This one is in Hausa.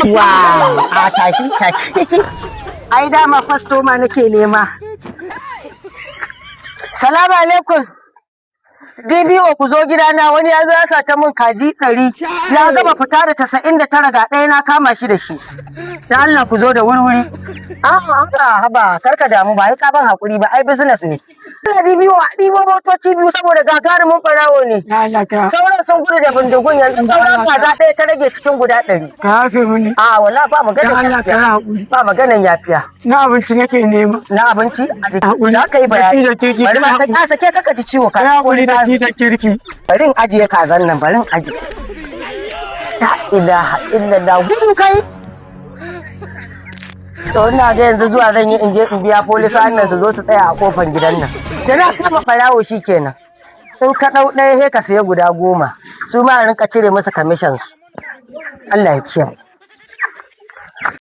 Wow, a tashi tashi. Ai dama kwastoma nake nema. Salamu alaikum. DPO, ku zo gidana, wani ya zo ya sata min kaji 100. Ya gama fita da 99, ga ɗaya na kama shi da shi. Da Allah ku zo da wuri-wuri. A'a, haba haba, karka damu, ba ka ban hakuri ba, ai business ne. Allah DPO, a ɗibo motoci biyu saboda gagarumin ɓarawo ne. Ya Allah ka Sauran sun gudu da bindigun, yanzu sauran kaza ɗaya ta rage cikin guda 100. Ka yafe mini. A wala, ba maganar Dan Allah ka yafiya. yi haƙuri. Ba maganar yafiya. Na abinci nake nema. Na abinci a jiki. Haƙuri. Za ka yi bayani. Dattijo kirki, Bari ma ka sai ka sake kaka ji ciwo ka. Ka yi haƙuri, dattijo kirki. Bari in ajiye kazan nan, bari in ajiye. La ilaha illallah, gudu kai. To ina ga yanzu zuwa zan yi in je in biya polisa nan su zo su tsaya a kofar gidan nan. Da na kama ɓarawo shikenan. In ka ɗau ɗaya, sai ka siya guda 10. Su ma a rinka cire masa commission su. Allah ya kiyaye.